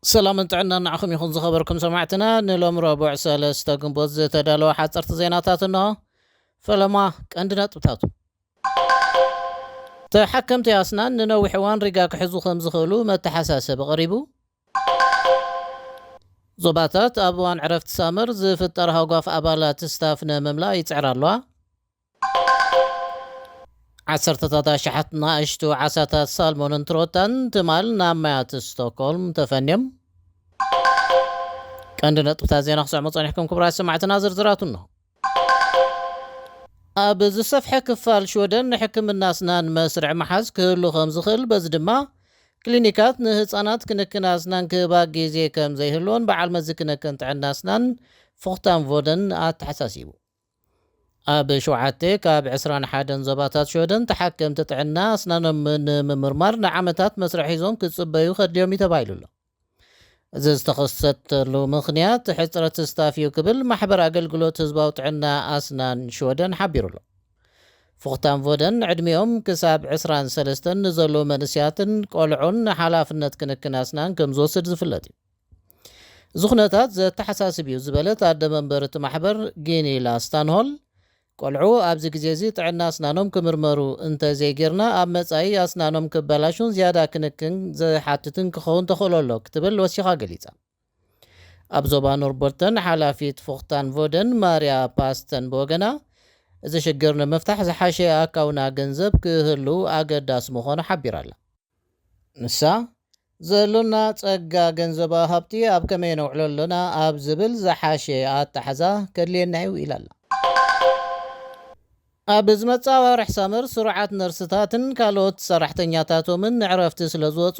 ሰላምን ጥዕናን ንዓኹም ይኹን ዝኸበርኩም ሰማዕትና። ንሎም ረቡዕ ሰለስተ ግንቦት ዝተዳለወ ሓፀርቲ ዜናታት እንሆ። ፈለማ ቀንዲ ነጥብታቱ። ተሓከምቲ ኣስናን ንነዊሕ እዋን ሪጋ ክሕዙ ከም ዝኽእሉ መተሓሳሰቢ ቀሪቡ። ዞባታት ኣብ እዋን ዕረፍቲ ሳመር ዝፍጠር ሃጓፍ ኣባላት ስታፍ ንምምላእ ይጽዕራ ኣለዋ። ዓሰርተታት ኣሽሓት ንኣሽቱ ዓሳታት ሳልሞንን ትሮታን ትማል ናብ ማያት ስቶክሆልም ተፈንዮም። ቀንዲ ነጥብታት ዜና ክሰዕሞ ጸኒሕኩም ክቡራት ሰማዕትና ዝርዝራቱ እንሆ። ኣብ ዝሰፍሐ ክፋል ሽወደን ንሕክምና ኣስናን መስርዕ መሓዝ ክህሉ ከም ዝኽእል፣ በዚ ድማ ክሊኒካት ንህጻናት ክንክን ኣስናን ክህባ ግዜ ከም ዘይህልዎን በዓል መዚ ክንክን ጥዕና ኣስናን ፎክታን ቮደን ኣተሓሳሲቡ። ኣብ ሸውዓተ ካብ ዕስራን ሓደን ዞባታት ሽወደን ተሓከምቲ ጥዕና ኣስናኖም ንምምርማር ንዓመታት መስርዕ ሒዞም ክጽበዩ ከድልዮም እዩ ተባሂሉ ኣሎ። እዚ ዝተኸሰተሉ ምኽንያት ሕጽረት ስታፍ እዩ ክብል ማሕበር ኣገልግሎት ህዝባዊ ጥዕና ኣስናን ሽወደን ሓቢሩ ኣሎ። ፎክታን ቮደን ዕድሚኦም ክሳብ ዕስራን ሰለስተን ንዘለዉ መንእስያትን ቆልዑን ሓላፍነት ክንክን ኣስናን ከም ዝወስድ ዝፍለጥ እዩ። እዚ ኩነታት ዘተሓሳስብ እዩ ዝበለት ኣደ መንበር እቲ ማሕበር ጊኒላ ስታንሆል፣ ቆልዑ ኣብዚ ግዜ እዚ ጥዕና ኣስናኖም ክምርመሩ እንተዘይጌርና ኣብ መጻኢ ኣስናኖም ክበላሹን ዝያዳ ክንክን ዝሓትትን ክኸውን ተኽእሎ ኣሎ ክትብል ወሲኻ ገሊጻ። ኣብ ዞባ ኖርቦርተን ሓላፊት ፎክታን ቮደን ማርያ ፓስተን ብወገና፣ እዚ ሽግር ንምፍታሕ ዝሓሸ ኣካውና ገንዘብ ክህሉ ኣገዳሲ ምዃኑ ሓቢራ ኣላ። ንሳ፣ ዘሎና ጸጋ ገንዘባዊ ሃብቲ ኣብ ከመይ ነውዕሎ ኣሎና ኣብ ዝብል ዝሓሸ ኣተሓዛ ከድልየና እዩ ኢላ ኣላ። ኣብ ዝመጽእ ኣዋርሕ ሳመር ስሩዓት ነርስታትን ካልኦት ሰራሕተኛታቶምን ንዕረፍቲ ስለ ዝወጹ፣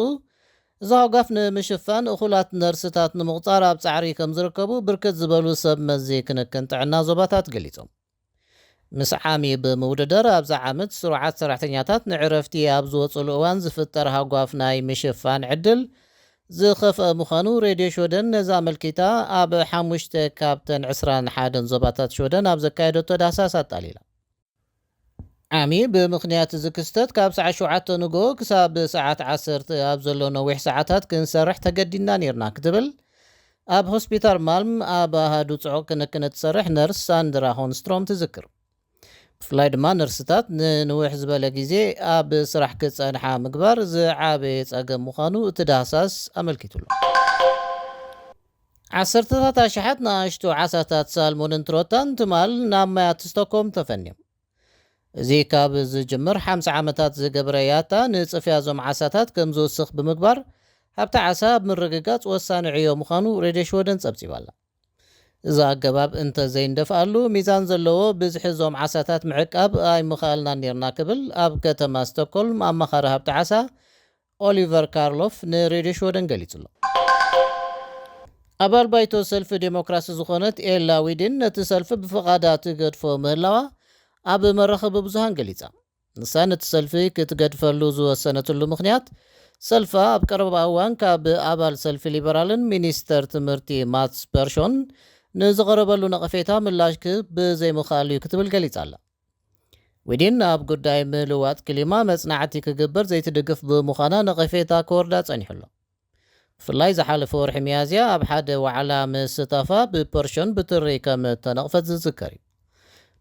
እዚ ሃጓፍ ንምሽፋን እኹላት ነርስታት ንምቑጻር ኣብ ጻዕሪ ከም ዝርከቡ ብርክት ዝበሉ ሰብ መዚ ክንክን ጥዕና ዞባታት ገሊጾም። ምስ ዓሚ ብምውድደር ኣብዛ ዓመት ስሩዓት ሰራሕተኛታት ንዕረፍቲ ኣብ ዝወጽሉ እዋን ዝፍጠር ሃጓፍ ናይ ምሽፋን ዕድል ዝኸፍአ ምዃኑ ሬድዮ ሽወደን ነዚ ኣመልኪታ ኣብ ሓሙሽተ ካብተን ዕስራን ሓደን ዞባታት ሽወደን ኣብ ዘካየደቶ ዳህሳስ ኣጣሊላ። ዓሚ ብምኽንያት እዚ ክስተት ካብ ሰዓት ሸውዓተ ንግሆ ክሳብ ሰዓት ዓሰርተ ኣብ ዘሎ ነዊሕ ሰዓታት ክንሰርሕ ተገዲድና ነይርና ክትብል ኣብ ሆስፒታል ማልም ኣብ ኣሃዱ ጽዑቕ ክንክን እትሰርሕ ነርስ ሳንድራ ሆንስትሮም ትዝክር። ብፍላይ ድማ ነርስታት ንንውሕ ዝበለ ግዜ ኣብ ስራሕ ክጸንሓ ምግባር ዝዓበየ ጸገም ምዃኑ እቲ ዳህሳስ ኣመልኪቱ ኣሎ። ዓሰርተታት ኣሽሓት ንኣሽቱ ዓሳታት ሳልሞንን ትሮታን ትማል ናብ ማያት ስቶኮም ተፈንዮም። እዚ ካብ ዝጅምር ሓምሳ ዓመታት ዝገበረ ያታ ንጽፍያ እዞም ዓሳታት ከም ዝውስኽ ብምግባር ሃብቲ ዓሳ ኣብ ምርግጋጽ ወሳኒ ዕዮ ምዃኑ ሬድዮ ሽወደን ጸብጺባ ኣላ። እዚ ኣገባብ እንተ ዘይንደፍኣሉ፣ ሚዛን ዘለዎ ብዝሒ እዞም ዓሳታት ምዕቃብ ኣይምኽኣልናን ኔርና ክብል ኣብ ከተማ ስቶክሆልም ኣማኻሪ ሃብቲ ዓሳ ኦሊቨር ካርሎፍ ንሬድዮ ሽወደን ገሊጹ ኣሎ። ኣባል ባይቶ ሰልፊ ዴሞክራሲ ዝኾነት ኤላ ዊድን ነቲ ሰልፊ ብፍቓዳ ትገድፎ ምህላዋ ኣብ መራኸቢ ብዙሃን ገሊጻ። ንሳ ነቲ ሰልፊ ክትገድፈሉ ዝወሰነትሉ ምኽንያት፣ ሰልፋ ኣብ ቀረባ እዋን ካብ ኣባል ሰልፊ ሊበራልን ሚኒስተር ትምህርቲ ማትስ ፐርሾን ንዝቐረበሉ ነቐፌታ ምላሽ ክህብ ብዘይምኽኣሉ እዩ ክትብል ገሊጻ ኣላ። ዊዲን ኣብ ጉዳይ ምልዋጥ ክሊማ መጽናዕቲ ክግበር ዘይትድግፍ ብምዃና ነቐፌታ ክወርዳ ጸኒሑ ኣሎ። ብፍላይ ዝሓለፈ ወርሒ ሚያዝያ ኣብ ሓደ ዋዕላ ምስታፋ ብፐርሾን ብትሪ ከም እተነቕፈት ዝዝከር እዩ።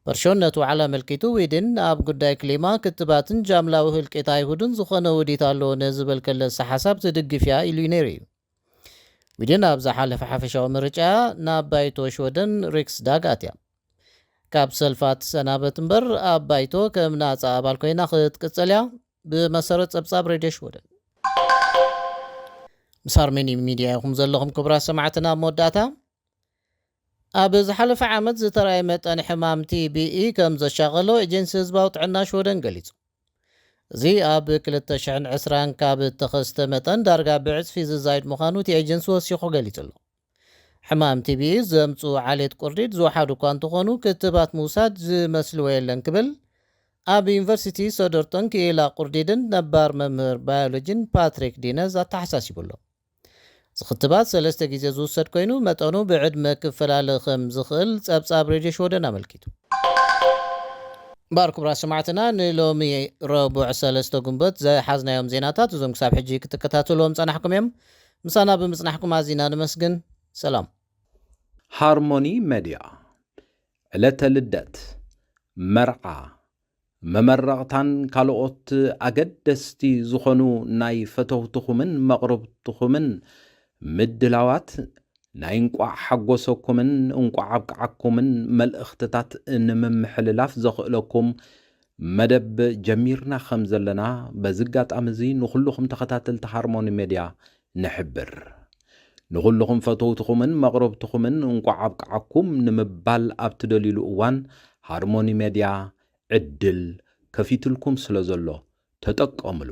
ፐርሾን ነቲ ዋዕላ ኣመልኪቱ፣ ዊድን ኣብ ጉዳይ ክሊማ፣ ክትባትን ጃምላዊ ህልቂት ኣይሁድን ዝኾነ ውዲት ኣለዎ ንዝብል ክልሰ ሓሳብ ትድግፍ እያ ኢሉ ነይሩ እዩ። ዊድን ኣብ ዝሓለፈ ሓፈሻዊ ምርጫ ናብ ባይቶ ሽወደን ሪክስዳግ ኣትያ። ካብ ሰልፋ ትሰናበት እምበር ኣብ ባይቶ ከም ናጻ ኣባል ኮይና ክትቅጽል እያ፣ ብመሰረት ጸብጻብ ሬድዮ ሽወደን። ምስ ኣርሜኒ ሚድያ ኢኹም ዘለኹም ክቡራት ሰማዕትና። ኣብ መወዳእታ፣ ኣብ ዝሓለፈ ዓመት ዝተራእየ መጠን ሕማም ቲ ቢ ኢ ከም ዘሻቐሎ ኤጀንሲ ህዝባዊ ጥዕና ሽወደን ገሊጹ። እዚ ኣብ ክልተ ሽሕን ዕስራን ካብ እተኸስተ መጠን ዳርጋ ብዕጽፊ ዝዛይድ ምዃኑ እቲ ኤጀንሲ ወሲኹ ገሊጹ ኣሎ። ሕማም ቲ ቢ ኢ ዘምጽኡ ዓሌት ቁርዲድ ዝወሓዱ እኳ እንተኾኑ፣ ክትባት ምውሳድ ዝመስልዎ የለን ክብል ኣብ ዩኒቨርሲቲ ሶደርቶን ክኢላ ቁርዲድን ነባር መምህር ባዮሎጂን ፓትሪክ ዲነዝ ኣተሓሳሲቡ ኣሎ። እዚ ክትባት ሰለስተ ግዜ ዝውሰድ ኮይኑ፣ መጠኑ ብዕድመ ክፈላለ ከም ዝኽእል ጸብጻብ ሬድዮ ሽወደን ኣመልኪቱ። እምበኣር ክቡራት ሰማዕትና፣ ንሎሚ ረቡዕ ሰለስተ ግንቦት ዝሓዝናዮም ዜናታት እዞም ክሳብ ሕጂ ክትከታተልዎም ጸናሕኩም እዮም። ምሳና ብምጽናሕኩም ኣዚና ነመስግን። ሰላም። ሃርሞኒ መድያ ዕለተ ልደት፣ መርዓ፣ መመረቕታን ካልኦት ኣገደስቲ ዝኾኑ ናይ ፈተውትኹምን መቕርብትኹምን ምድላዋት ናይ እንቋዕ ሓጎሰኩምን እንቋዕ ኣብቅዓኩምን መልእኽትታት ንምምሕልላፍ ዘኽእለኩም መደብ ጀሚርና ከም ዘለና በዚ ኣጋጣሚ እዚ ንኹልኹም ተኸታተልቲ ሃርሞኒ ሜድያ ንሕብር። ንኹልኹም ፈተውትኹምን መቕረብትኹምን እንቋዕ ኣብቅዓኩም ንምባል ኣብ ትደልዩሉ እዋን ሃርሞኒ ሜድያ ዕድል ከፊትልኩም ስለ ዘሎ ተጠቀምሉ።